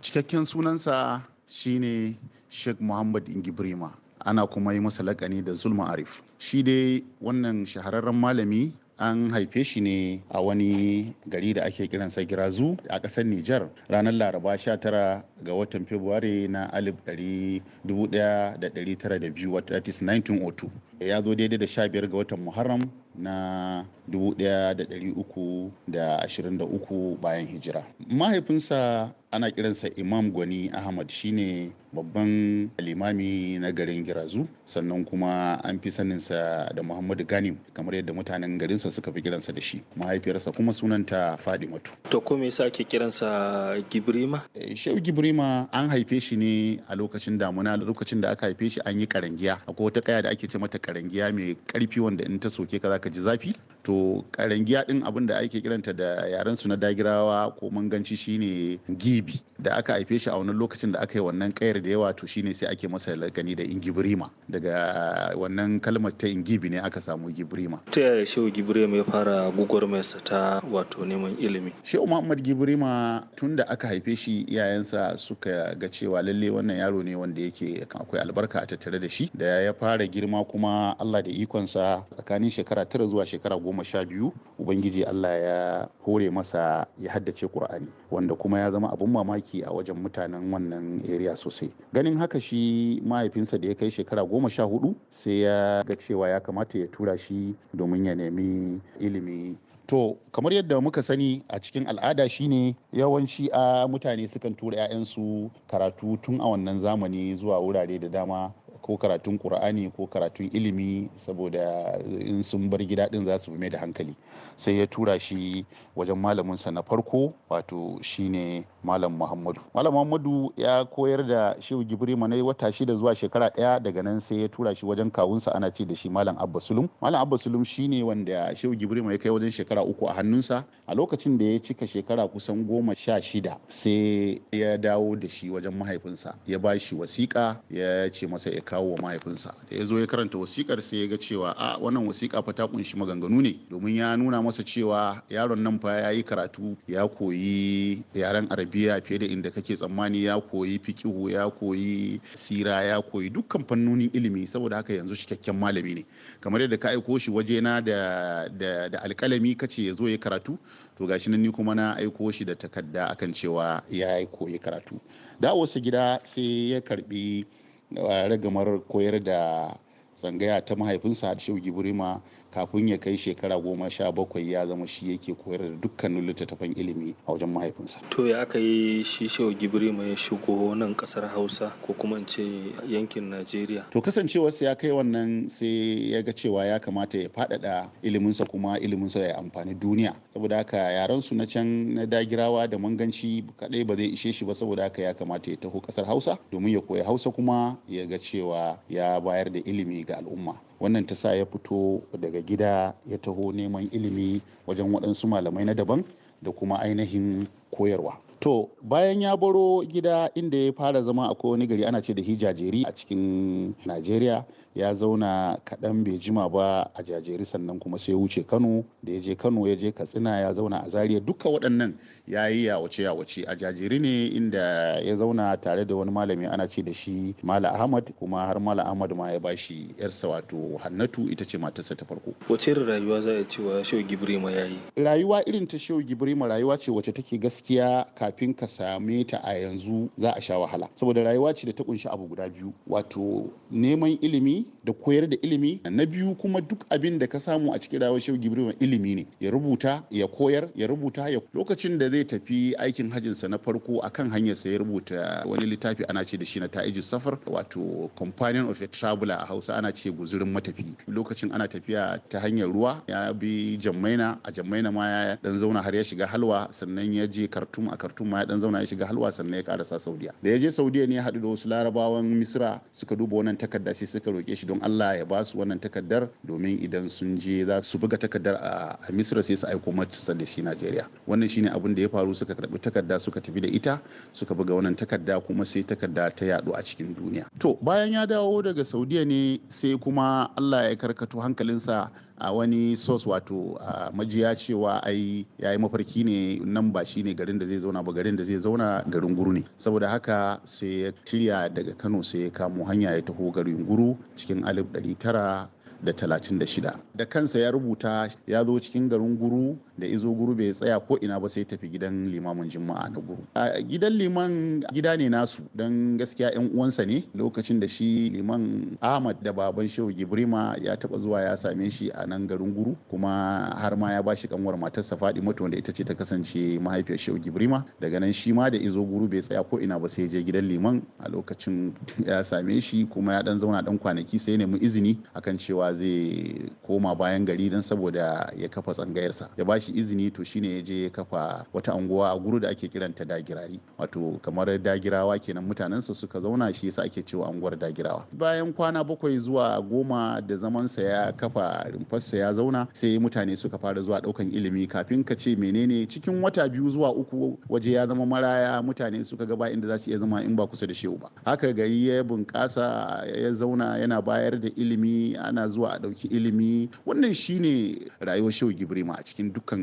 Cikakken sunansa shine Sheikh Muhammad Ingibrima, ana kuma yi masa lakani da Zulma Arif. Shi dai wannan shahararren malami an haife shi ne a wani gari da ake kiransa Girazu a ƙasar Nijar ranar Laraba 19 ga watan Fabrairu na 1902, that is 1902. Ya zo daidai da 15 ga watan Muharram na 1323 bayan hijira. Mahaifinsa ana kiransa Imam Gwani Ahmad, shine babban limami na garin Girazu, sannan kuma an fi saninsa da Muhammadu Ganim kamar yadda mutanen garinsa suka fi kiransa da shi. Mahaifiyarsa kuma sunanta Fadimatu. To ko me yasa ake kiransa Gibrima? Shehu Gibrima an haife shi ne a lokacin damuna. Lokacin da aka haife shi an yi karangiya. Akwai wata kaya da ake ce mata karangiya mai karfi wanda in ta soke ka zaka ji zafi. To karangiya din abin da ake kiranta da yaren su na Dagirawa ko Manganci shine gibi. Da aka haife shi a wannan lokacin da aka yi wannan kayar da yawa, to shine sai ake masa lakani da Ingibrima. Daga wannan kalmar ta Ingibi ne aka samu Gibrima. Ta yaya Shehu Gibrima ya fara gwagwarmayarsa ta wato neman ilimi? Shehu Muhammad Gibrima tun da aka haife shi iyayensa suka ga cewa lalle wannan yaro ne wanda yake akwai albarka a tattare da shi. Da ya fara girma kuma Allah da ikonsa tsakanin shekara 9 zuwa shekara 12 Ubangiji Allah ya hore masa ya haddace Kur'ani, wanda kuma ya zama abun mamaki a wajen mutanen wannan area sosai. Ganin haka shi mahaifinsa da ya kai shekara 14 sai ya ga cewa ya kamata ya tura shi domin ya nemi ilimi. To kamar yadda muka sani a cikin al'ada shine yawanci a mutane sukan tura 'ya'yansu karatu tun a wannan zamani zuwa wurare da dama, ko karatun Kur'ani ko karatun ilimi, saboda in sun bar gida din za su fi mai da hankali. Sai ya tura shi wajen malaminsa na farko, wato shine Malam Muhammadu. Malam Muhammadu ya koyar da Shehu Gibrima na wata 6 zuwa shekara 1. Daga nan sai ya tura shi wajen kawunsa, ana ce da shi Malam Abba Sulum. Malam Abba Sulum shine wanda Shehu Gibrima ya kai wajen shekara 3 a hannunsa. A lokacin da ya cika shekara kusan 16 sai ya dawo da shi wajen mahaifinsa, ya ba shi wasiƙa ya ce masa ya kawo wa mahaifinsa. Da ya zo ya karanta wasikar sai ya ga cewa a wannan wasiƙa fa ta kunshi maganganu ne, domin ya nuna masa cewa yaron nan fa ya yi karatu, ya koyi yaren Arabiya fiye da inda kake tsammani, ya koyi fiqihu, ya koyi sira, ya koyi dukkan fannonin ilimi, saboda haka yanzu cikakken malami ne. Kamar yadda ka aiko shi wajena da da da alƙalami kace ya zo ya karatu, to gashi nan ni kuma na aiko shi da takarda akan cewa ya koyi karatu. Dawowarsa gida sai ya karbi ragamar koyar da tsangaya ta mahaifinsa. Shehu Gibrima kafin ya kai shekara 17 ya zama shi yake koyar da dukkanin littattafan ilimi a wajen mahaifinsa. To ya aka yi shi Shehu Gibrima ya shigo nan kasar Hausa ko kuma in ce yankin Najeriya? To kasancewarsa ya kai wannan sai ya ga cewa ya kamata ya faɗaɗa iliminsa kuma iliminsa ya amfani duniya. Saboda haka yaran su na can na Dagirawa da Manganci kaɗai ba zai ishe shi ba, saboda haka ya kamata ya taho kasar Hausa domin ya koyi Hausa kuma ya ga cewa ya bayar da ilimi ga al'umma. Wannan ta sa ya fito daga gida ya taho neman ilimi wajen waɗansu malamai na daban da kuma ainihin koyarwa. To bayan ya baro gida, inda ya fara zama akwai wani gari ana ce da Hijajeri a cikin Najeriya. Ya zauna kaɗan bai jima ba a Jajeri, sannan kuma sai ya wuce Kano. Da ya je Kano ya je Katsina, ya zauna a Zaria, duka waɗannan ya yi yawace yawace. A Jajeri ne inda ya zauna tare da wani malami ana ce da shi Mala Ahmad, kuma har Mala Ahmad ma ya bashi yarsa wato Hannatu, ita ce matarsa ta farko. Wace irin rayuwa za a cewa Shehu Gibrima ya yi? Rayuwa irin ta Shehu Gibrima rayuwa ce wacce take gaskiya kafin ka same ta a yanzu za a sha wahala, saboda rayuwa ce da ta kunshi abu guda biyu, wato neman ilimi da koyar da ilimi. Na biyu kuma duk abin da ka samu a cikin rayuwar Shehu Gibrima ilimi ne, ya rubuta ya koyar, ya rubuta ya. Lokacin da zai tafi aikin hajjinsa na farko, akan hanyarsa ya rubuta wani littafi ana ce da shi na Ta'iju Safar, wato Companion of a Traveler, a Hausa ana ce guzurin matafi. Lokacin ana tafiya ta hanyar ruwa, ya bi Jammaina, a Jammaina ma ya dan zauna har ya shiga halwa, sannan ya je Kartum, a Kartum ma ya dan zauna ya shiga halwa, sannan ya karasa Saudiya. Da ya je Saudiya ne ya haɗu da wasu Larabawan Misra, suka duba wannan takarda sai suka roke shi don Allah ya ba su wannan takardar, domin idan sun je za su buga takardar a Misra sai su aiko mata da shi Najeriya. Wannan shine abin da ya faru, suka karbi takarda suka tafi da ita, suka buga wannan takarda, kuma sai takarda ta yaɗu a cikin duniya. To bayan ya dawo daga Saudiya ne sai kuma Allah ya karkato hankalinsa a wani source, wato a majiya, cewa ai ya yi mafarki ne, nan ba shi ne garin da zai zauna ba, garin da zai zauna garin Guru ne. Saboda haka sai ya shirya daga Kano, sai ya kamo hanya ya taho garin Guru cikin 1936. Da kansa ya rubuta, ya zo cikin garin Guru. Da izo Guru, bai tsaya ko ina ba, sai tafi gidan limamin Juma'a na Guru. A gidan liman, gida ne nasu, don gaskiya yan uwansa ne. Lokacin da shi Liman Ahmad da baban Shehu Gibrima ya taba zuwa ya same shi a nan garin Guru, kuma har ma ya bashi kanwar matarsa Fadimatu, wanda ita ce ta kasance mahaifiyar Shehu Gibrima. Daga nan shi ma da izo Guru, bai tsaya ko ina ba, sai je gidan liman. A lokacin ya same shi kuma ya dan zauna dan kwanaki, sai ya nemi izini akan cewa zai koma bayan gari don saboda ya kafa tsangayarsa. Ya bashi izini. To shine ya je ya kafa wata anguwa a Guru da ake kiranta Dagirari, wato kamar Dagirawa kenan. Mutanensa suka zauna, shi yasa ake cewa anguwar Dagirawa. Bayan kwana 7 zuwa 10 da zamansa, ya kafa rumfarsa ya zauna, sai mutane suka fara zuwa daukan ilimi. Kafin ka ce menene, cikin wata 2 zuwa 3 waje ya zama maraya. Mutane suka ga ba inda za su iya zama in ba kusa da shehu ba. Haka gari ya bunƙasa, ya zauna yana bayar da ilimi, ana zuwa a ɗauki ilimi. Wannan shine rayuwar Shehu Gibrima a cikin dukkan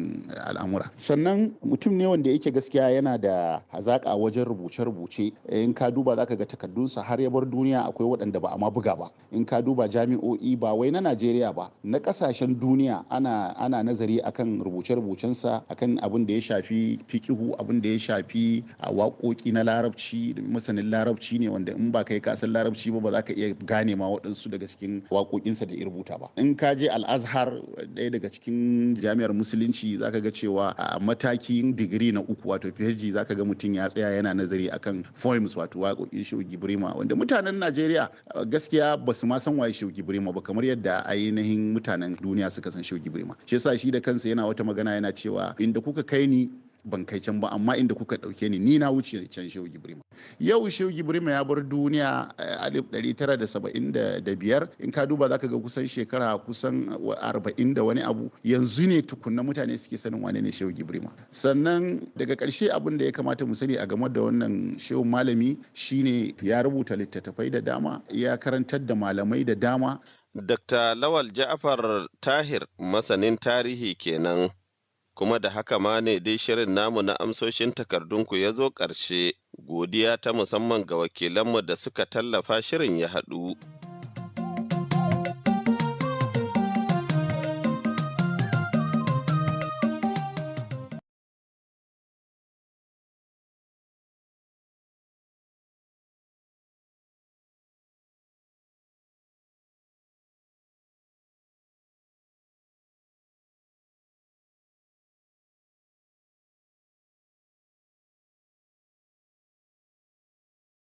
al'amura. Sannan mutum ne wanda yake gaskiya yana da hazaƙa wajen rubuce-rubuce. In ka duba, zaka ga takardunsa har ya bar duniya akwai waɗanda ba a ma buga ba. In ka duba jami'o'i, ba wai na Najeriya ba, na ƙasashen duniya, ana nazari akan rubuce-rubucensa, akan abin da ya shafi fikihu, abin da ya shafi a waƙoƙi na Larabci. Masanin Larabci ne, wanda in ba kai ka san Larabci ba, ba za ka iya gane ma waɗansu daga cikin waƙoƙinsa da ya rubuta ba. In ka je Al-Azhar, ɗaya daga cikin jami'ar Musulunci, zaka ga cewa a matakin digiri na uku, wato PhD, zaka ga mutum ya tsaya yana nazari akan poems, wato waƙoƙin Shehu Gibrima, wanda mutanen Najeriya gaskiya ba su ma san waye Shehu Gibrima ba kamar yadda ainihin mutanen duniya suka san Shehu Gibrima. Shi yasa shi da kansa yana wata magana, yana cewa, "Inda kuka kai ni ban kai can ba, amma inda kuka ɗauke ni, ni na wuce can." Shehu Gibrima, yau Shehu Gibrima ya bar duniya 1975. In ka duba, zaka ga kusan shekara kusan 40 da wani abu yanzu ne tukunna mutane suke sanin wane ne Shehu Gibrima. Sannan daga ƙarshe, abin da ya kamata mu sani a game da wannan shehu malami shine ya rubuta littattafai da dama, ya karantar da malamai da dama. Dr. Lawal Ja'far Tahir, masanin tarihi kenan. Kuma da haka ma ne dai shirin namu na amsoshin takardunku ya zo ƙarshe. Godiya ta musamman ga wakilanmu da suka tallafa shirin ya haɗu.